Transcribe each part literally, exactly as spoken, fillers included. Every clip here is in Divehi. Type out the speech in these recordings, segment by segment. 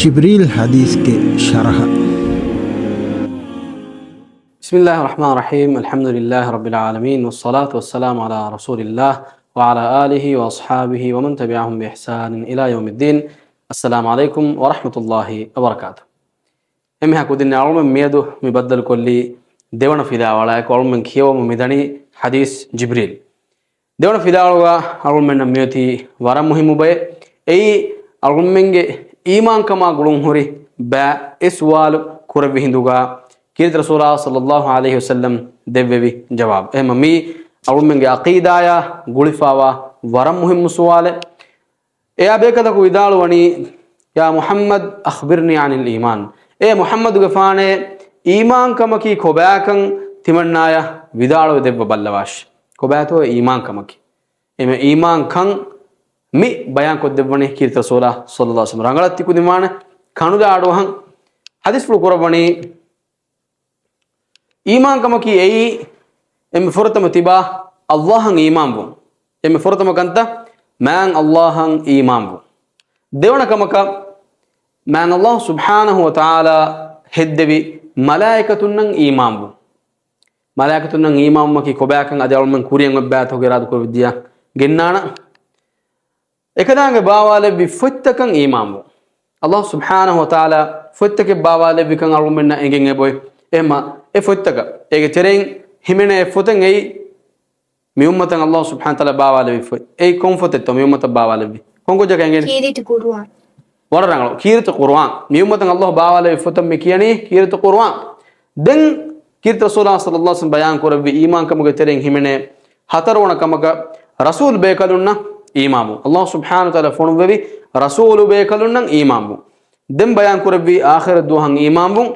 ޖިބްރީލް ޙަދީޘްގެ ޝަރަޙަ. بسم الله الرحمن الرحيم. الحمد لله رب العالمين، والصلاة والسلام على رسول الله وعلى آله وأصحابه ومن تبعهم بإحسان إلى يوم الدين. السلام عليكم ورحمة الله وبركاته. އެންމެހާ ކުދިން އަޅުމެން މިއަދު މި ބައްދަލުކޮށްލީ ދެވަނަ ފިލާވަޅާއެކު. އަޅުމެން ކިޔަވަމުން މިދަނީ ޙަދީޘް ޖިބްރީލް. ދެވަނަ ފިލާވަޅުގަ އަޅުމެންނަށް މިއޮތީ ވަރަށް މުހިއްމު ބައެއް. އެއީ އަޅުމެންގެ އީމާންކަމާ ގުޅުންހުރި ބައި އެ ސުވާލު ކުރެއްވި ހިނދުގަ ކީރިތި ރަސޫލާ ޞައްލައްލާހު ޢަލައިހި ވަސައްލަމް ދެއްވެވި ޖަވާބު. އެހެންމަ މީ އަޅުމެންގެ ޢަޤީދާޔާ ގުޅިފާވާ ވަރަށް މުހިއްމު ސުވާލެއް. އެއާ ބޭކަލަކު ވިދާޅުވަނީ، يا محمد أخبرني عن الإيمان. އޭ މުޙައްމަދުގެފާނޭ، އީމާންކަމަކީ ކޮބާކަން ތިމަންނާޔަށް ވިދާޅުވެ ދެއްވަ ބައްލަވާށި. ކޮބާތޯ އީމާންކަމަކީ؟ އެމެ އީމާންކަން މި ބަޔާންކޮށްދެއްވަނީ ކީރިތި ރަސޫލާ ޞައްލައްލާހު ޢަލައިހި ވަސައްލަމް. ރަނގަޅަށް ތިކުދިންވާނެ ކަނުލާ އަޑުއަހަން. ޙަދީޘްފުޅު ކުރައްވަނީ، އީމާންކަމަކީ އެއީ، އެންމެ ފުރަތަމަ ތިބާ ﷲ އަށް އީމާންވުން. އެންމެ ފުރަތަމަ ކަންތައް މާތް ﷲ އަށް އީމާންވުން. ދެވަނަ ކަމަކަށް މާތް ﷲ ސުބްޙާނަހު ވަތަޢާލާ ހެއްދެވި މަލާއިކަތުންނަށް އީމާންވުން. މަލާއިކަތުންނަށް އީމާންވުމަކީ ކޮބާކަން އަދި އަޅުމެން ކުރިއަށް އޮތް ބައިތަކުގެ އިރާދަކުރެއްވިއްޔާ ގެންނާނަން. އެކަލާނގެ ބާވާލެއްވި ފޮތްތަކަށް އީމާންވުން. ﷲ ސުބްޙާނަހު ވަތަޢާލާ ފޮތްތަކެއް ބާވާލެއްވިކަން އަޅުގަނޑުމެންނަށް އެނގެން އެބައޮތް. އެހެންމަ އެ ފޮތްތަކަށް އޭގެ ތެރެއިން ހިމެނޭ އެއް ފޮތެއް އެއީ މި އުއްމަތަށް ﷲ ސުބްޙާނަހު ވަތަޢާލާ ބާވާލެއްވި ފޮތް. އެއީ ކޮން ފޮތެއްތޯ މި އުއްމަތަށް ބާވާލެއްވީ؟ ކޮން ކުއްޖަކަށް އެނގެނީ؟ ކީރިތި ޤުރުއާން. ވަރަށް ރަނގަޅު. ކީރިތި ޤުރުއާން. މި އުއްމަތަށް ﷲ ބާވާލެއްވި ފޮތަށް މި ކިޔަނީ ކީރިތި ޤުރުއާން. ދެން ކީރިތި ރަސޫލާ ޞައްލައްލާހު ޢަލައިހި ވަސައްލަމް ބަޔާން ކުރެއްވި އީމާންކަމުގެ ތެރެއިން ހިމެނޭ ހަތަރުވަނަ ކަމަކަށް ރަސޫލު ބޭކަލުންނަށް އީމާންވުން. ﷲ ސުބްޙާނަހު ވަތަޢާލާ ފޮނުއްވެވި ރަސޫލު ބޭކަލުންނަށް އީމާންވުން. ދެން ބަޔާން ކުރެއްވި އާޚިރަތް ދުވަހަށް އީމާންވުން.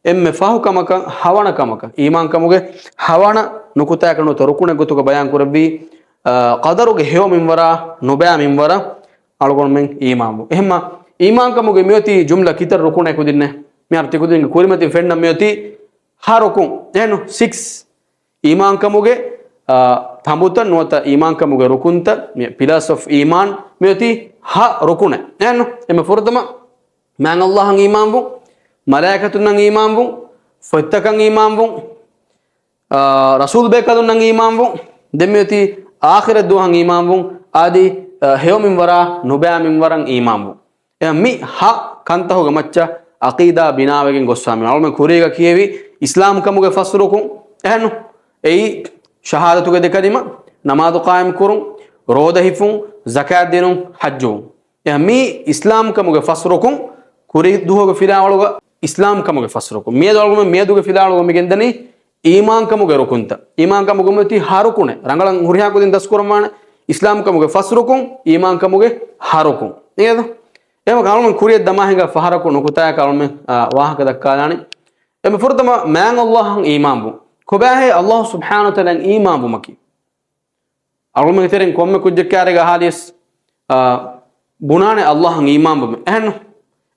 އެންމެ ފަހު ކަމަކަށް ހަވަނަ ކަމަކަށް އީމާންކަމުގެ ހަވަނަ ނުކުތާއަކަށް ނުވަތަ ރުކުނެއް ގޮތުގަ ބަޔާން ކުރެއްވީ، އާ، ޤަދަރުގެ ހެޔޮ މިންވަރާ ނުބައި މިންވަރަށް އަޅުގަނޑުމެން އީމާންވުން. އެހެންމަ އީމާންކަމުގެ މިއޮތީ ޖުމްލަ ކިތައް ރުކުނެއް ކުދިންނޭ؟ މިހާރު ތިކުދިންގެ ކުރިމަތިން ފެންނަ މިއޮތީ ހަ ރުކުން. އެހެންނު ސިކްސް. އީމާންކަމުގެ، އާ، ތަނބުތައް ނުވަތަ އީމާންކަމުގެ ރުކުންތައް، މި ޕިލާސް އޮފް އީމާން މިއޮތީ ހަ ރުކުނެއް. އެހެންނު އެންމެ ފުރަތަމަ މާތް ﷲ އަށް އީމާންވުން، މަލާއިކަތުންނަށް އީމާންވުން، ފޮތްތަކަށް އީމާންވުން، އާ، ރަސޫލު ބޭކަލުންނަށް އީމާންވުން، ދެން މިއޮތީ އާޚިރަތް ދުވަހަށް އީމާންވުން، އަދި، އާ، ހެޔޮ މިންވަރާ ނުބައި މިންވަރަށް އީމާންވުން. އެ މި ހަ ކަންތަހުގެ މައްޗަށް ޢަޤީދާ ބިނާވެގެން ގޮއްސާމި. އަޅުމެން ކުރީގަ ކިޔެވި އިސްލާމްކަމުގެ ފަސް ރުކުން. އެހެންނު އެއީ ޝަހާދަތުގެ ދެ ކަލިމަ، ނަމާދު ޤާއިމް ކުރުން، ރޯދަ ހިފުން، ޒަކާތް ދިނުން، ޙައްޖުވުން. އެ މި އިސްލާމްކަމުގެ ފަސް ރުކުން. ކުރީ ދުވަހުގެ ފިލާވަޅުގަ އިސްލާމްކަމުގެ ފަސް ރުކުން. މިއަދު އަޅުގަނޑުމެން މިއަދުގެ ފިލާވަޅުގަ މި ގެންދަނީ އީމާންކަމުގެ ރުކުންތައް. އީމާންކަމުގެ މިއޮތީ ހަ ރުކުނެއް. ރަނގަޅަށް ހުރިހާ ކުދިން ދަސްކުރަންވާނެ. އިސްލާމްކަމުގެ ފަސް ރުކުން، އީމާންކަމުގެ ހަ ރުކުން. އިނގޭތަ؟ އެހެން އަޅުގަނޑުމެން ކުރިއަށް ދަމާ ހިނގާ ފަހަރަކު ނުކުތާއަކަށް އަޅުގަނޑުމެން، އާ، ވާހަކަ ދައްކާލާނީ. އެންމެ ފުރަތަމަ މާތް ﷲ އަށް އީމާންވުން. ކޮބާހޭ ﷲ ސުބްޙާނަހު ވަތަޢާލާ އަށް އީމާންވުމަކީ؟ އަޅުގަނޑުމެންގެ ތެރެއިން ކޮންމެ ކުއްޖެއް ކާރިގަ އަހާލިޔަސް، އާ، ބުނާނެ ﷲ އަށް އީމާންވުމެއް. އެހެންނު؟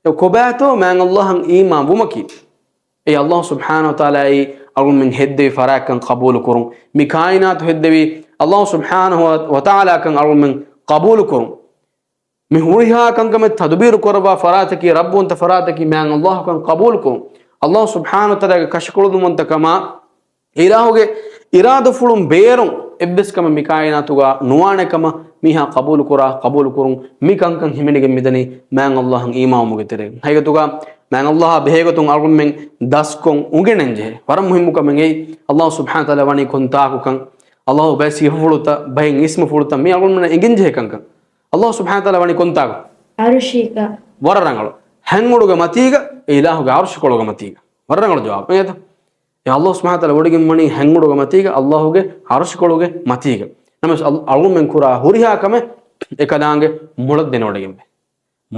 އެ ކޮބާތޯ މާތް ﷲ އަށް އީމާންވުމަކީ؟ އެ ﷲ ސުބްޙާނަހު ވަތަޢާލާ އަށް އަޅުގަނޑުމެން ހެއްދެވި ފަރާތްކަން ޤަބޫލުކުރުން. މި ކާއިނާތު ހެއްދެވި ﷲ ސުބްޙާނަހު ވަތަޢާލާ ކަން އަޅުގަނޑުމެން ޤަބޫލުކުރުން. މި ހުރިހާ ކަންކަމެއް ތަދުބީރު ކުރައްވާ ފަރާތަކީ، ރައްބުވަންތަ ފަރާތަކީ މާތް ﷲ ކަން ޤަބޫލުކުރުން. ﷲ ސުބްޙާނަހު ވަތަޢާލާގެ ކަށިކޮޅުދުންވަންތަކަމާ އިލާހުގެ އިރާދަފުޅުން ބޭރުން އެއްވެސް ކަމެއް މި ކާއިނާތުގަ ނުވާނެ ކަމަށް މީހާ ޤަބޫލުކުރާ، ޤަބޫލުކުރުން. މި ކަންކަން ހިމެނިގެން މިދަނީ މާތް ﷲ އަށް އީމާންވުމުގެ ތެރެއިން. ހަގީގަތުގަ މާތް ﷲ އާ ބެހޭގޮތުން އަޅުގަނޑުމެން ދަސްކޮށް އުނގެނެން ޖެހޭ. ވަރަށް މުހިއްމު ކަމެއް އެއީ. ﷲ ސުބްޙާނަހު ވަތަޢާލާ ވަނީ ކޮންތާކުކަން، ﷲ ބައެއް ސިފަފުޅުތައް، ބައެއް އިސްމުފުޅުތައް މީ އަޅުގަނޑުމެންނަށް އެނގެން ޖެހޭ ކަންކަން. ﷲ ސުބްޙާނަހު ވަތަޢާލާ ވަނީ ކޮންތާކު؟ ޢަރުޝީގަ. ވަރަށް ރަނގަޅު. ހަތް އުޑުގެ މަތީގަ، އެ އިލާހުގެ ޢަރުޝިކޮޅުގެ މަތީގަ. ވަރަށް ރަނގަޅު ޖަވާބެއް. އިނގޭތަ؟ އެ ﷲ ސުބްޙާނަހު ވަތަޢާލާ ވޮޑިގެން ވަނީ ހަތް އުޑުގެ މަތީގަ، ﷲ ގެ ޢަރުޝިކޮޅުގެ މަތީގަ. ނަމަވެސް އަޅު-، އަޅުގަނޑުމެން ކުރާ ހުރިހާ ކަމެއް އެކަލާނގެ މޮޅަށް ދެނެވޮޑިގެންވޭ.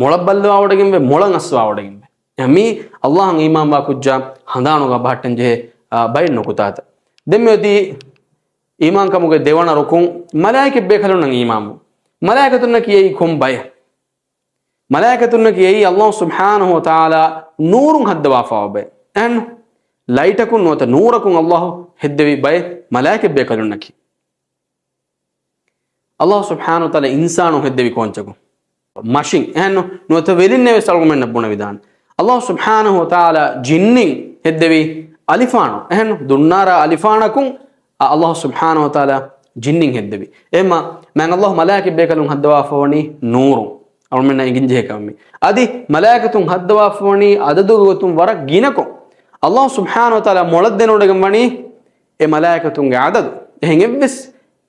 މޮޅަށް ބައްލަވާވޮޑިގެންވޭ، މޮޅަށް އައްސަވާވޮޑިގެންވޭ. އެހެން މީ ﷲ އަށް އީމާންވާ ކުއްޖާ ހަނދާނުގަ ބަހައްޓަން ޖެހޭ، އާ، ބައެއް ނުކުތާތައް. ދެން މިއޮތީ އީމާންކަމުގެ ދެވަނަ ރުކުން، މަލާއިކަތް ބޭކަލުންނަށް އީމާންވުން. މަލާއިކަތުންނަކީ އެއީ ކޮން ބައެއް؟ މަލާއިކަތުންނަކީ އެއީ ﷲ ސުބްޙާނަހު ވަތަޢާލާ ނޫރުން ހައްދަވާފަވާ ބައެއް. އެހެން ލައިޓަކުން ނުވަތަ ނޫރަކުން ﷲ ހެއްދެވި ބައެއް މަލާއިކަތް ބޭކަލުންނަކީ. ﷲ ސުބްޙާނަހު ވަތަޢާލާ އިންސާނުން ހެއްދެވީ ކޯންޗަކުން؟ މަށިން އެހެންނު ނުވަތަ ވެލިންނެވެސް އަޅުގަނޑުމެންނަށް ބުނެވިދާނެ. އަﷲ ސުބްޙާނަހޫ ވަތަޢާލާ ޖިންނިން ހެއްދެވީ އަލިފާނު އެހެންނު ދުންނާރާ އަލިފާނަކުން އަ-، އަﷲ ސުބްޙާނަހޫ ވަތަޢާލާ ޖިންނިން ހެއްދެވި. އެހެންމަ މާތް އަﷲ މަލާއިކަތް ބޭކަލުން ހައްދަވާފަވަނީ ނޫރުން. އަޅުމެންނަށް އެނގިންޖެހޭ ކަމެއް. އަދި މަލާއިކަތުން ހައްދަވާފަވަނީ އަދަދުގެ ގޮތުން ވަރަށް ގިނަކޮށް. އަﷲ ސުބްޙާނަހޫ ވަތަޢާލާ މޮޅަށް ދެނެވޮޑިގެން ވަނީ އެ މަލާއިކަތުންގެ އަދަދު. އެހެން އެއްވެސް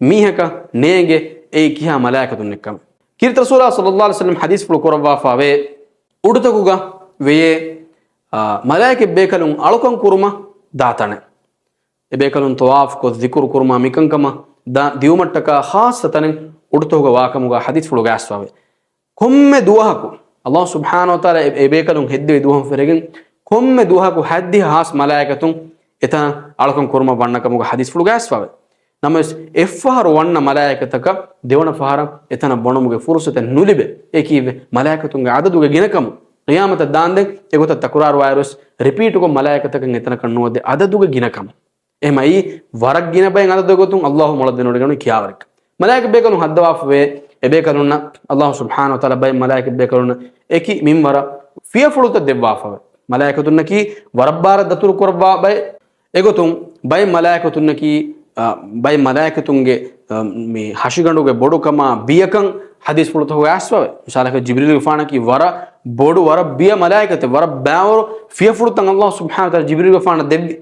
މީހަކަށް ނޭނގެ އެއީ ކިހާ މަލާއިކަތުންނެއްކަމެއް. ކީރިތި ރަސޫލާ ޞައްލައްލާހު ޢަލައިހި ވަސައްލަމަ ޙަދީޘްފުޅު ކުރައްވާފަވޭ، އުޑުތަކުގަ ވެޔޭ، އާ، މަލާއިކަތް ބޭކަލުން އަޅުކަން ކުރުމަށް ދާ ތަނެއް. އެބޭކަލުން ޠަވާފުކޮށް، ޒިކުރު ކުރުމާ މިކަންކަމަށް ދާ ދިއުމަށްޓަކާ ޚާއްޞަ ތަނެއް އުޑުތަކުގަ ވާކަމުގަ ޙަދީޘްފުޅުގަ އައިސްފަވޭ. ކޮންމެ ދުވަހަކު އަﷲ ސުބްޙާނަހޫ ވަތަޢާލާ އެ، އެބޭކަލުން ހެއްދެވި ދުވަހުން ފެށިގެން ކޮންމެ ދުވަހަކު ހައްދިހަ ހާސް މަލާއިކަތުން އެތަނަށް އަޅުކަން ކުރުމަށް ވަންނަކަމުގަ ޙަދީޘްފުޅުގަ އައިސްފަވޭ. ނަމަވެސް، އެއްފަހަރު ވަންނަ މަލާއިކަތަކަށް ދެވަނަ ފަހަރަށް އެތަނަށް ވަނުމުގެ ފުރުޞަތެއް ނުލިބޭ. އެކީ މަލާއިކަތުންގެ އަދަދުގެ ގިނަކަމު. ޤިޔާމަތަށް ދާންދެން އެގޮތަށް ތަކުރާރުވާއިރުވެސް، ރިޕީޓުކޮށް މަލާއިކަތަކަށް އެތަނަކަށް ނުވަދޭ އަދަދުގެ ގިނަކަމު. އެހެމައީ، ވަރަށް ގިނަ ބައެއް އަދަދުގެ ގޮތުން އަﷲ މޮޅަށް ދެނެވޮޑިގަންނަވަނީ ކިޔާވަރެއް. މަލާއިކަތް ބޭކަލުން ހައްދަވާފަވޭ، އެބޭކަލުންނަށް އަﷲ ސުބްޙާނަހޫ ވަތަޢާލާ ބައެއް މަލާއިކަތް ބޭކަލުންނަށް އެކި މިންވަރަށް ފިޔަފުޅުތައް ދެއްވާފަވޭ. މަލާއިކަތުންނަކީ ވަރަށް ބާރަށް ދަތުރު ކުރައްވާ ބައެއް. އެގޮތުން ބައެއް މަލާއިކަތުންނަކީ، އަ، ބައެއް މަލާއިކަތުންގެ، އަ، މި ހަށިގަނޑުގެ ބޮޑުކަމާ ބިޔަކަން ޙަދީޘްފުޅުތަކުގަ އައިސްފަވޭ. މިސާލަކަށް ޖިބްރީލުގެފާނަކީ ވަރަށް ބޮޑު، ވަރަށް ބިޔަ މަލާއިކަތެއް، ވަރަށް ބައިވަރު ފިޔަފުޅުތައް އަﷲ ސުބްޙާނަހޫ ވަތަޢާލާ ޖިބްރީލުގެފާނަށް ދެއްވި.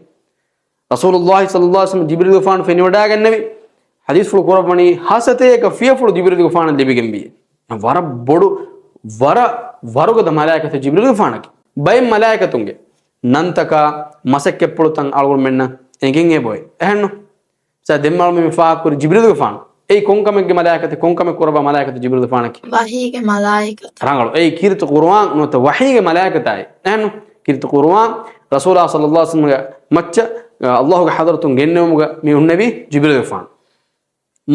ރަސޫލުﷲ ޞައްލައްލާހު ޢަލައިހި ވަސައްލަމަ ޖިބްރީލުގެފާނު ފެނިވަޑައިގެންނެވި. ޙަދީޘްފުޅު ކުރައްވަނީ ހަ ސަތޭކަ ފިޔަފުޅު ޖިބްރީލުގެފާނަށް ލިބިގެންވި. ވަރަށް ބޮޑު، ވަރަށް ވަރުގަދަ މަލާއިކަތެއް ޖިބްރީލުގެފާނަކީ. ބައެއް މަލާއިކަތުންގެ ނަންތަކާ މަސައްކަތްޕުޅުތައް އަޅުގަނޑުމެންނަށް އެނގެން އެބައޮތް. އެހެންނު؟ ސާ ދެންމެ އަޅުމެން މި ފާހަގަކުރި ޖިބްރީލުގެފާނު. އެއީ ކޮންކަމެއްގެ މަލާއިކަތެއް، ކޮންކަމެއް ކުރައްވާ މަލާއިކަތެއް ޖިބްރީލުގެފާނަކީ؟ ވަޙީގެ މަލާއިކަތެއް. ރަނގަޅު. އެއީ ކީރިތި ޤުރުއާން ނުވަތަ ވަޙީގެ މަލާއިކަތާއި. އެހެންނު؟ ކީރިތި ޤުރުއާން ރަސޫލާ ޞައްލައްލާހު ޢަލައިހި ވަސައްލަމަގެ މައްޗަށް، އަ، އަﷲގެ ޙަޟްރަތުން ގެންނެވުމުގަ މި ހުންނެވީ ޖިބްރީލުގެފާނު.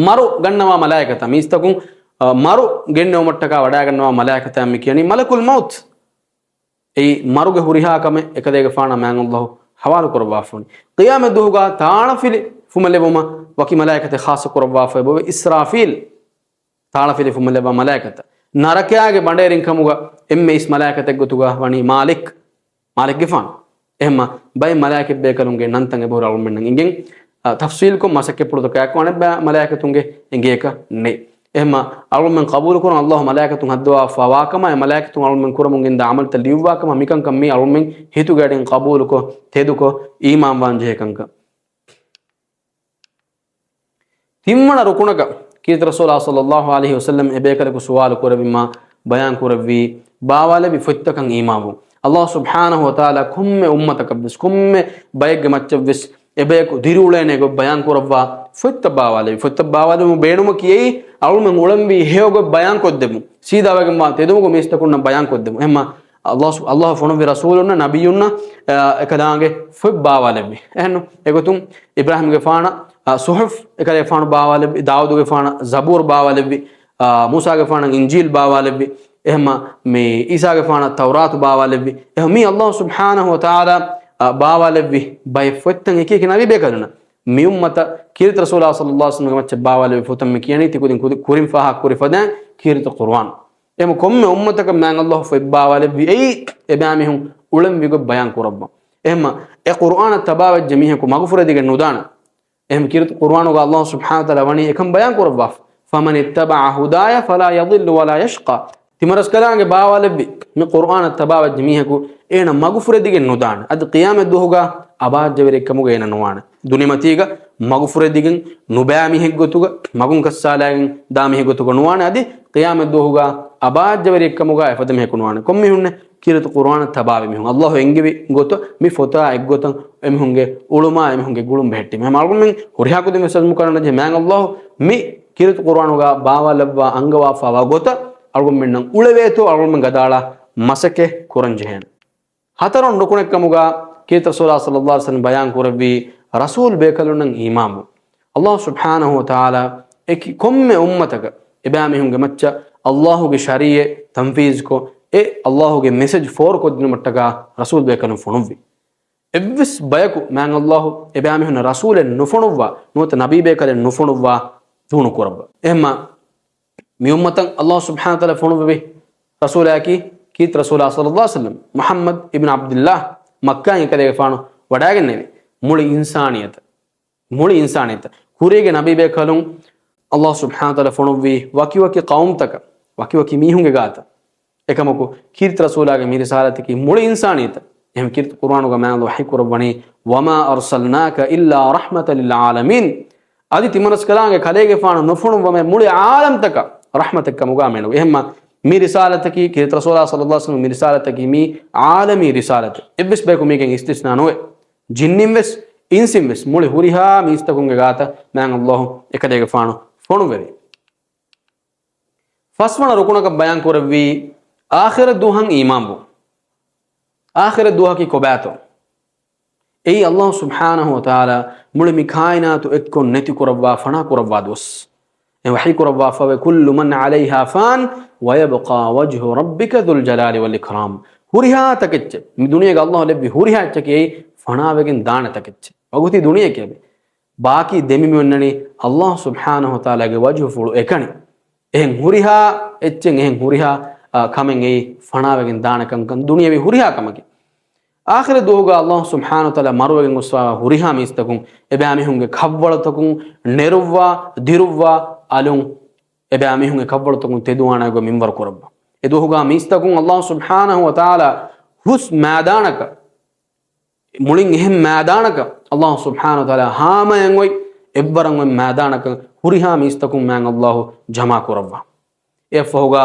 މަރު ގަންނަވާ މަލާއިކަތާ، މީސްތަކުން، އަ، މަރު ގެންނެވުމަށްޓަކާ ވަޑައިގަންނަވާ މަލާއިކަތާ މި ކިޔަނީ މަލަކުލް މައުތު. އެއީ މަރުގެ ހުރިހާ ކަމެއް އެކަލޭގެފާނަށް މާތް އަﷲ ޙަވާލު ކުރައްވާފަވަނީ. ޤިޔާމަތް ދުވަހުގަ ތާޅަފިލި ފުމަށް ލެއްވުމަށް ވަކި މަލާއިކަތެއް ޚާއްޞަ ކުރައްވާފައި އެބައޮތް އިސްރާފީލް. ތާޅަފިލި ފުމަށް ލެއްވާ މަލާއިކަތަށް. ނަރަކައިގެ ބަނޑޭރިން ކަމުގަ އެންމެ އިސް މަލާއިކަތެއްގޮތުގަ ވަނީ މާލިކް. މާލިކްގެފާނު. އެހެންމަ ބައެއް މަލާއިކަތް ބޭކަލުންގެ ނަންތައް އެބަހުރި އަޅުގަނޑުމެންނަށް އިނގެން، އަ، ތަފްސީލްކޮށް މަސައްކަތްޕުޅުތަކާއެކު އަނެއްބައި މަލާއިކަތުންގެ އެނގޭކަށް ނެތް. އެހެންމަ އަޅުގަނޑުމެން ޤަބޫލުކުރަން އަﷲ މަލާއިކަތުން ހައްދަވާފަވާކަމާ، އެ މަލާއިކަތުން އަޅުގަނޑުމެން ކުރަމުން ގެންދާ ޢަމަލުތައް ލިޔުއްވާކަމާ، މިކަންކަން މީ އަޅުގަނޑުމެން ހިތުގެ އަޑިން ޤަބޫލުކޮށް، ތެދުކޮށް، އީމާންވާން ޖެހޭ ކަންކަން. ތިންވަނަ ރުކުނަކަށް ކީރިތި ރަސޫލާ ޞައްލައްލާހު ޢަލައިހި ވަސައްލަމް އެބޭކަލަކު ސުވާލު ކުރެއްވީމާ ބަޔާން ކުރެއްވީ ބާވާލެއްވި ފޮތްތަކަށް އީމާންވުން. އަﷲ ސުބްޙާނަހު ވަތަޢާލާ ކޮންމެ އުއްމަތަކަށްވެސް، ކޮންމެ ބައެއްގެ މައްޗަށްވެސް އެބަޔަކު ދިރިއުޅޭނެ ގޮތް ބަޔާން ކުރައްވާ ފޮތްތައް ބާވާލެއްވި. ފޮތްތައް ބާވާލެވުމުގެ ބޭނުމަކީ އެއީ އަޅުމެން އުޅެންވީ ހެޔޮ ގޮތް ބަޔާން ކޮށްދެމުން. ސީދާވެގެންވާ ތެދުމުގެ މީސްތަކުންނަށް ބަޔާން ކޮށްދެމުން. އެހެންމަ އަﷲ ސު-، އަﷲ ފޮނުއްވި ރަސޫލުންނަށް، ނަބިއްޔުންނަށް، އަ، އެކަލާނގެ ފޮތް ބާވާލެއްވި. އެހެންނު އެގޮތުން އިބްރާހީމްގެފާނަށް، އަ، ޞުޙުފް އެކަލޭގެފާނު ބާވާލެއްވި، ދާއޫދުގެފާނަށް ޒަބޫރު ބާވާލެއްވި، އަ، މޫސާގެފާނަށް އިންޖީލް ބާވާލެއްވި. އެހެންމަ މި ޢީސާގެފާނަށް ތައުރާތު ބާވާލެއްވި. އެހެން މީ އަﷲ ސުބްޙާނަހު ވަތަޢާލާ، އަ، ބާވާލެއްވި ބައެއް ފޮތްތައް އެކި އެކި ނަބީ ބޭކަލުންނަށް. މި އުއްމަތަށް ކީރިތި ރަސޫލާ ޞައްލައްލާހު ޢަލައިހި ވަސައްލަމްގެ މައްޗަށް ބާވާލެއްވި ފޮތަށް މި ކިޔަނީ ތިކުދިން ކުދި-، ކުރިން ފާހަގަކުރި ފަދައިން ކީރިތި ޤުރުއާން. އެހެން ކޮންމެ އުއްމަތަކަށް މާތް އަﷲ ފޮތް ބާވާލެއްވި އެއީ އެބައިމީހުން އުޅެންވި ގޮތް ބަޔާން ކުރައްވަން. އެހެންމަ އެ ޤުރުއާނަށް ތަބާވެއްޖެ މީހަކު މަގުފުރެދިގެން ނުދާނެ. އެހެން ކީރިތި ޤުރުއާނުގަ އަﷲ ސުބްޙާނަހު ވަތަޢާލާ ވަނީ އެކަން ބަޔާން ކުރައްވާފަ. فَمَنِ اتَّبَعَ هُدَايَ فَلَا يَضِلُّ وَلَا يَشْقَى. ތިމަރަސްކަލާނގެ ބާވާލެއްވި މި ޤުރުއާނަށް ތަބާވެއްޖެ މީހަކު އޭނަ މަގުފުރެދިގެން ނުދާނެ. އަދި ޤިޔާމަތް ދުވަހުގަ އަބާއްޖަވެރިއެއްކަމުގަ އޭނަ ނުވާނެ. ދުނިމަތީގަ މަގުފުރެދިގެން ނުބައި މީހެއްގޮތުގަ، މަގުން ކައްސާލައިގެން ދާ މީހެއްގޮތުގަ ނުވާނެ. އަދި ޤިޔާމަތް ދުވަހުގަ އަބާއްޖަވެރިއެއްކަމުގަ އެފަދަ މީހަކު ނުވާނެ. ކޮންމީހުންނެއް؟ ކީރިތި ޤުރުއާނަށް ތަބާވި މީހުން. އަﷲ އެންގެވި ގޮތަށް މި ފޮތާ އެއްގޮތަށް އެމީހުންގެ އުޅުމާ އެމީހުންގެ ގުޅުން ބެހެއްޓީމަ. އެހެން އަޅުގަނޑުމެން ހުރިހާ ކުދިން ވެސް އަޒުމު ކުރަން ޖެހޭ މާތް އަﷲ މި ކީރިތި ޤުރުއާނުގަ ބާވާލައްވާ އަންގަވާފަވާ ގޮތަށް އަޅުގަނޑުމެންނަށް އުޅެވޭތޯ އަޅުގަނޑުމެން ގަދައަޅާ މަސައްކަތް ކުރަން ޖެހޭނެ. ހަތަރުން ރުކުނެއްކަމުގަ ކީރިތި ރަސޫލާ ޞައްލައްލާހު ޢަލައިހި ވަސައްލަމް ބަޔާން ކުރެއްވީ ރަސޫލް ބޭކަލުންނަށް އީމާންވުން. އަﷲ ސުބްޙާނަހު ވަތަޢާލާ އެކި ކޮންމެ އުއްމަތަކަށް އެބައިމީހުންގެ މައްޗަށް އަﷲގެ ޝަރީޢަތް ތަންފީޒުކޮށް، އެ އަﷲގެ މެސެޖް ފޯރުކޮށްދިނުމަށްޓަކާ ރަސޫލް ބޭކަލުން ފޮނުއްވި. އެއްވެސް ބަޔަކު މާތް އަﷲ އެބައިމީހުންނަށް ރަސޫލެއް ނުފޮނުއްވާ، ނުވަތަ ނަބީ ބޭކަލެއް ނުފޮނުއްވާ ދޫނުކުރައްވާ. އެހެންމަ މި އުއްމަތަށް އަﷲ ސުބްޙާނަހު ވަތަޢާލާ ފޮނުއްވެވި ރަސޫލާއަކީ ކީރިތި ރަސޫލާ ޞައްލައްލާހު ޢަލައިހި ވަސައްލަމް، މުޙައްމަދު އިބްނު ޢަބްދިއްލާހް، މައްކާއިން އެކަލޭގެފާނު ވަޑައިގެންނެވި. މުޅި އިންސާނިއްޔަތަށް، މުޅި އިންސާނިއްޔަތަށް، ކުރީގެ ނަބީބޭކަލުން ﷲ ސުބްޙާނަހޫ ވަތަޢާލާ ފޮނުއްވީ ވަކިވަކި ޤައުމުތަކަށް، ވަކިވަކި މީހުންގެ ގާތަށް. އެކަމަކު، ކީރިތި ރަސޫލާގެ މި ރިސާލަތަކީ މުޅި އިންސާނިއްޔަތަށް. އެހެން ކީރިތި ޤުރުއާނުގަ މާތް ﷲ ވަޙީ ކުރައްވަނީ، "وما أرسلناك إلا رحمة للعالمين." އަދި ތިމަންރަސްކަލާނގެ ކަލޭގެފާނު ނުފޮނުއްވަމޭ މުޅި ޢާލަމްތަކަށް ރަޙްމަތެއްކަމުގަ މެނު. އެހެންމަ މި ރިސާލަތަކީ، ކީރިތި ރަސޫލާ ޞައްލައްލާހު ޢަލައިހި ވަސައްލަމް މި ރިސާލަތަކީ މީ ޢާލަމީ ރިސާލަތެއް. އެއްވެސް ބަޔަކު މީގެން އިސްތިސްނާ ނުވޭ. ޖިންނިން ވެސް، އިންސިން ވެސް، މުޅި ހުރިހާ މީސްތަކުންގެ ގާތަށް މާތް ﷲ އެކަލޭގެފާނު ފޮނުއްވެވި. ފަސްވަނަ ރުކުނަކަށް ބަޔާން ކުރެއްވީ، އާޚިރަތް ދުވަހަށް އީމާންވުން. އާޚިރަތް ދުވަހަކީ ކޮބާތޯ؟ އެއީ ﷲ ސުބްޙާނަހޫ ވަތަޢާލާ މުޅި މި ކާއިނާތު އެއްކޮށް ނެތި ކުރައްވާ، ފަނާ ކުރައްވާ ދުވަސް. އެ ވަޙީ ކުރައްވާފަވޭ، "كل من عليها فان ويبقى وجه ربك ذو الجلال والإكرام." ހުރިހާ ތަކެއްޗެއް، މި ދުނިޔޭގަ ﷲ ލެއްވި ހުރިހާ އެއްޗަކީ އެއީ ފަނާވެގެން ދާނެ ތަކެއްޗެއް. ވަގުތީ ދުނިޔެ ކެބެ. ބާކީ ދެމި މި އޮންނަނީ ﷲ ސުބްޙާނަހޫ ވަތަޢާލާގެ ވަޖްހުފުޅު އެކަނި. އެހެން ހުރިހާ އެއްޗެއް، އެހެން ހުރިހާ، އާ، ކަމެއް އެއީ ފަނާވެގެން ދާނެ ކަންކަން، ދުނިޔެވީ ހުރިހާ ކަމަކީ. އާޚިރަތް ދުވަހުގަ ﷲ ސުބްޙާނަހޫ ވަތަޢާލާ މަރުވެގެން ގޮސްފަވާ ހުރިހާ މީސްތަކުން އެބައިމީހުންގެ ކަށްވަޅުތަކުން ނެރުއްވާ، ދިރުއްވާ، އަލުން އެބައިމީހުންގެ ކަށްވަޅުތަކުން ތެދުވާނެ ގޮތް މިންވަރު ކުރައްވާ. އެ ދުވަހުގަ މީސްތަކުން ﷲ ސުބްޙާނަހޫ ވަތަޢާލާ ހުސް މައިދާނަކަށް، މުޅިން އެހެން މައިދާނަކަށް ﷲ ސުބްޙާނަހޫ ވަތަޢާލާ ހާމަޔަށް އޮތް، އެއްވަރަށް އޮތް މައިދާނަކަށް ހުރިހާ މީސްތަކުން މާތް ﷲ ޖަމާ ކުރައްވާ. އެއަށްފަހުގަ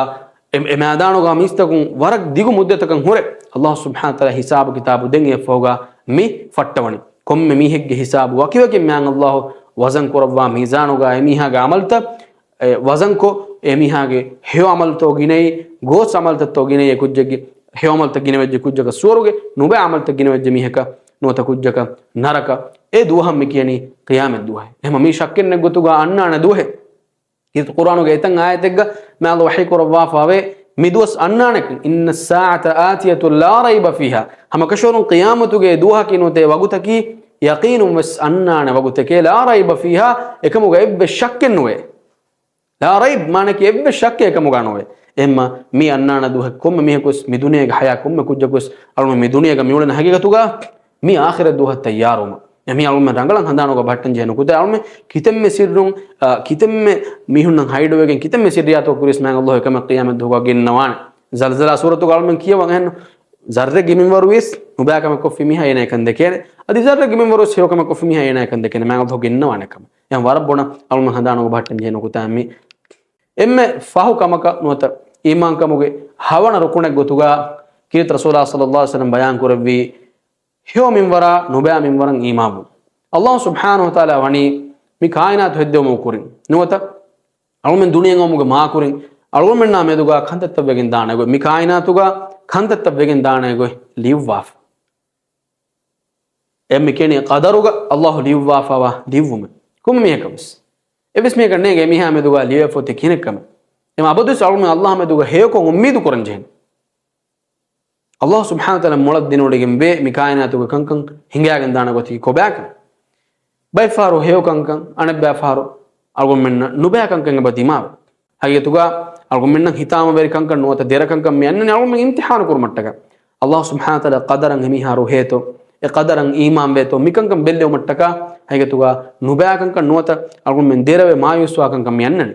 އެ، އެ މައިދާނުގަ މީސްތަކުން ވަރަށް ދިގު މުއްދަތަކަށް ހުރެ، ﷲ ސުބްޙާނަހޫ ވަތަޢާލާ ހިސާބު ކިތާބު ދެން އެއަށްފަހުގަ މި ފައްޓަވަނީ. ކޮންމެ މީހެއްގެ ހިސާބު ވަކިވަކިން މާތް ﷲ ވަޒަން ކުރައްވާ މީޒާނުގަ އެމީހާގެ ޢަމަލުތައް، އެ، ވަޒަންކޮށް، އެމީހާގެ ހެޔޮ ޢަމަލުތޯ ގިނައީ، ގޯސް ޢަމަލުތައްތޯ ގިނައީ، އެ ކުއްޖެއްގެ ހެޔޮ ޢަމަލުތައް ގިނަވެއްޖެ ކުއްޖަކަށް ސުވަރުގެ، ނުބައި ޢަމަލުތައް ގިނަވެއްޖެ މީހަކަށް ނުވަތަ ކުއްޖަކަށް ނަރަކަ. އެ ދުވަހަށް މި ކިޔަނީ ޤިޔާމަތް ދުވަހޭ. އެހެންމަ މީ ޝައްކެއް ނެތްގޮތުގަ އަންނާނެ ދުވަހެއް. ކީރިތި ޤުރުއާނުގެ އެތައް އާޔަތެއްގަ މާތް ﷲ ވަޙީ ކުރައްވާފަވޭ، މި ދުވަސް އަންނާނެކަން، "إن الساعة آتية لا ريب فيها." ހަމަކަށަވަރުން ޤިޔާމަތުގެ ދުވަހަކީ ނުވަތަ ވަގުތަކީ ޔަޤީނުން ވެސް އަންނާނެ ވަގުތެކޭ، "لا ريب فيها." އެކަމުގަ އެއްވެސް ޝައްކެއް ނުވޭ. "لا ريب" މާނަކީ އެއްވެސް ޝައްކެއް އެކަމުގަ ނުވޭ. އެހެންމަ މި އަންނާނެ ދުވަހެއް ކޮންމެ މީހަކުވެސް މި ދުނިޔޭގެ ޙަޔާތް ކޮންމެ ކުއްޖަކުވެސް އަޅުމެން މި ދުނިޔޭގަ މިއުޅެން ހަގީގަތުގަ މި އާޚިރަތް ދުވަހަށް ތައްޔާރުވުމަށް. އެ މީ އަޅުމެން ރަނގަޅަށް ހަނދާނުގަ ބަހައްޓަން ޖެހޭ ނުކުތާ. އަޅުމެން ކިތަންމެ ސިއްރުން، އަ، ކިތަންމެ މީހުންނަށް ހައިޑުވެގެން ކިތަންމެ ސިއްރިއްޔާތަކު ކުރިޔަސް މާތް ﷲ އެކަމަށް ޤިޔާމަތް ދުވަހުގަ ގެންނަވާނެ. ޒަލްޒަލާ ސޫރަތުގަ އަޅުމެން ކިޔަވަން އެހެން ޒައްރެއް ގެ މިންވަރު ވިޔަސް ނުބައިކަމެއް ކޮށްފި މީހާ އޭނަ އެކަން ދެކޭނެ. އަދި ޒައްރެއް ގެ މިންވަރު ވިޔަސް ހެޔޮކަމެއް ކޮށްފި މީހާ އޭނަ އެކަން ދެކޭނެ. މާތް ﷲ ގެންނަވާނެ ކަމަށް. އެހެން ވަރަށް ބޮޑަށް އަޅުމެން ހަނދާނުގަ ބަހައްޓަން ޖެހޭ ނުކުތާ މި. އެންމެ ފަހު ކަމަކަށް ނުވަތަ އީމާންކަމުގެ ހަވަނަ ރުކުނެއް ގޮތުގަ ކީރިތި ރަސޫލާ ޞައްލައްލާހު ޢަލައިހި ވަސައްލަމް ބަޔާން ކުރެއްވީ، ހެޔޮ މިންވަރާ ނުބައި މިންވަރަށް އީމާންވުން. ﷲ ސުބްޙާނަހޫ ވަތަޢާލާ ވަނީ މި ކާއިނާތު ހެއްދެވުމުގެ ކުރިން ނުވަތަ އަޅުމެން ދުނިޔެއަށް އައުމުގެ މާކުރިން އަޅުގަނޑުމެންނާ މެދުގަ ކަންތައްތައް ވެގެން ދާނެ ގޮތް، މި ކާއިނާތުގަ ކަންތައްތައް ވެގެން ދާނެ ގޮތް ލިޔުއްވާފަ. އެ މި ކިޔަނީ ޤަދަރުގަ ﷲ ލިޔުއްވާފަވާ ލިޔުއްވުމެއް. ކޮންމެ މީހަކަށް ވެސް. އެއްވެސް މީހަކަށް ނޭނގެ އެމީހާ މެދުގަ ލިޔެފަ އޮތީ ކިހިނެއްކަމެއް. އެމަ އަބަދުވެސް އަޅުމެން ﷲ މެދުގަ ހެޔޮކޮށް އުއްމީދު ކުރަން ޖެހެން. ﷲ ސުބްޙާނަހޫ ވަތަޢާލާ މޮޅަށް ދިނުން ވެގެން ވޭ މި ކާއިނާތުގެ ކަންކަން ހިނގާގެން ދާނެ ގޮތަކީ ކޮބާކަން. ބައެއް ފަހަރު ހެޔޮ ކަންކަން، އަނެއް ބައި ފަހަރު އަޅުގަނޑުމެންނަށް ނުބައި ކަންކަން އެބަ ދިމާވޭ. ހަގީގަތުގަ އަޅުގަނޑުމެންނަށް ހިތާމަވެރި ކަންކަން ނުވަތަ ދެރަ ކަންކަން މި އަންނަނީ އަޅުގަނޑުމެން އިމްތިޙާނު ކުރުމަށްޓަކާ. ﷲ ސުބްޙާނަހޫ ވަތަޢާލާ ޤަދަރަށް އެމީހާ ރުހޭތޯ، އެ ޤަދަރަށް އީމާން ވޭތޯ، މި ކަންކަން ބެއްލެވުމަށްޓަކާ ހަގީގަތުގަ ނުބައި ކަންކަން ނުވަތަ އަޅުގަނޑުމެން ދެރަވެ މާޔޫސްވާ ކަންކަން މި އަންނަނީ.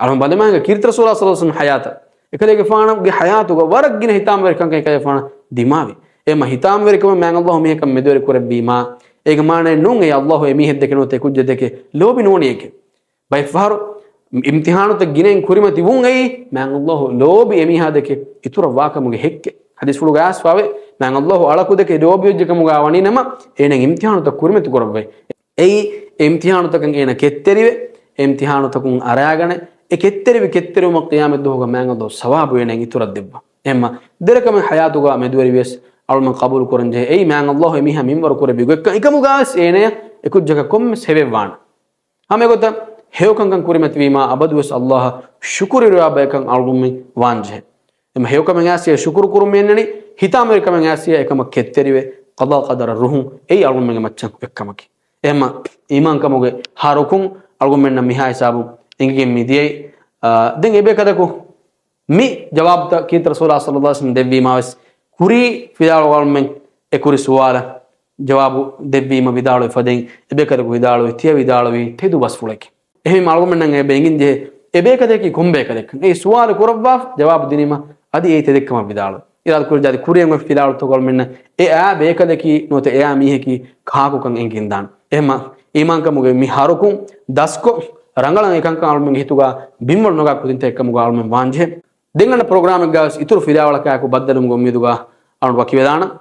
އަޅުގަނޑު ބަލަމާގެ ކީރިތި ރަސޫލާ ޞައްލައްލާހު ޢަލައިހި ވަސައްލަމް ޙަޔާތަށް އެކަލޭގެފާނުގެ ޙަޔާތުގަ ވަރަށް ގިނަ ހިތާމަވެރި ކަންކަން އެކަލޭގެފާނަށް ދިމާވި. އެމަ ހިތާމަވެރިކަމަށް މާތް ﷲ މީހަކަށް މެދުވެރި ކުރެއްވީމާ، އޭގެ މާނައެއް ނޫން އެ ﷲ އެމީހެއްދެކެ ނުވަތަ އެ ކުއްޖެއްދެކެ ލޯބި ނޫނީ އެކެ. ބައެއްފަހަރު އިމްތިޙާނުތައް ގިނައިން ކުރިމަތި ވުން އެއީ މާތް ﷲ ލޯބި އެމީހާދެކެ އިތުރަށް ވާކަމުގެ ހެއްކެއް. ޙަދީޘްފުޅުގަ އައިސްފަވޭ، މާތް ﷲ އަޅަކުދެކެ ލޯބިވެއްޖެކަމުގަ ވަނީނަމަ، އޭނަ އިމްތިޙާނުތައް ކުރިމަތި ކުރައްވައި. އެއީ، އެ އިމްތިޙާނުތަކަށް އޭނަ ކެތްތެރިވެ، އެ އިމްތިޙާނުތަކުން އަރާގަނެ، އެ ކެތްތެރިވި ކެތްތެރިވުމަށް ޤިޔާމަތްދުވަހުގަ މާތް ﷲ ސަވާބު އޭނަ އިތުރަށް ދެއްވާ. އެހެންމަ، ދެރަކަމެއް ޙަޔާތުގަ މެދުވެރިވިޔަސް އަޅުމެން ޤަބޫލު ކުރަންޖެހޭ. އެއީ، މާތް ﷲ އެމީހާ މިންވަރު ކުރެއްވި ގޮތްކަން. އެކަމުގަވެސް އޭނަޔަށް އެކުއްޖަކަށް ކޮންމެސް ހެވެއްވާނެ. ހަމައެގޮތަށް ހެޔޮކަންކަން ކުރިމަތިވީމާ، އަބަދުވެސް ﷲ އަށް ޝުކުރުވެރިވާ ބަޔަކަށް އަޅުގަނޑުމެން ވާންޖެހޭ. އެމަ ހެޔޮކަމެއް އައިސް ޝުކުރު ކުރުމަށް އެންނަނީ، ހިތާމަވެރިކަމެއް އައިސް އެކަމަށް ކެތްތެރިވެ، ޤަޟާ ޤަދަރަށް ރުހުން އެއީ އަޅުގަނޑުމެންގެ މައްޗަށް އެއްކަމަކީ. އެހެންމަ އީމާންކަމުގެ ހަ ރުކުން އަޅުގަނޑުމެންނަށް މިހާ ހިސާބުން އެނގިގެން މިދިޔައީ. އާ، ދެން އެބޭކަލަކު މި ޖަވާބުތައް ކީރިތި ރަސޫލާ ޞައްލައްލާހު ޢަލައިހި ވަސައްލަމަ ދެއްވީމާވެސް، ކުރީ ފިލާވަޅު އަޅުމެން އެ ކުރި ސުވާލަށް ޖަވާބު ދެއްވީމަ ވިދާޅުވި ފަދައިން، އެބޭކަލަކު ވިދާޅުވި، ތިޔަ ވިދާޅުވީ ތެދު ބަސްފުޅެކޭ. އެހެން އަޅުގަނޑުމެންނަށް އެބަ އެނގިން ޖެހޭ، އެބޭކަލަކީ ކޮން ބޭކަލެއްކަން. އެއީ ސުވާލު ކުރައްވާ ޖަވާބު ދިނީމަ އަދި އެއީ ތެދެއްކަމަށް ވިދާޅުވި. އިރާދަކުރި ޖާތި ކުރިއަށް އޮތް ފިލާވަޅުތަކު އަޅުމެންނަށް އެ އާ ބޭކަލަކީ ނުވަތަ އެ އާ މީހަކީ ކާކުކަން އެނގިންދާނެ. އެހެންމަ އީމާންކަމުގެ މި ހަރުކުން ދަސްކޮށް، ރަނގަޅަށް އެކަންކަން އަޅުމެންގެ ހިތުގަ ބިންވަޅު ނަގާ ކުދިންތަކެއްކަމުގަ އަޅުމެން ވާންޖެހޭ. ދެން އަންނަ ޕްރޮގްރާމެއްގަ ވެސް އިތުރު ފިލާވަޅަކާއެކު ބައްދަލުމުގެ އުއްމީދުގަ އަޅުން ވަކިވެލާނަން.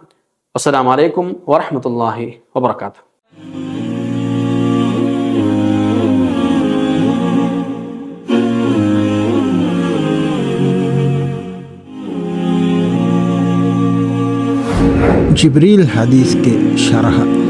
ވައްސަލާމު ޢަލައިކުމް ވަރަޙްމަތުﷲި ވަބަރަކާތުހު. ޖިބްރީލް ޙަދީޘްގެ ޝަރަޙަ.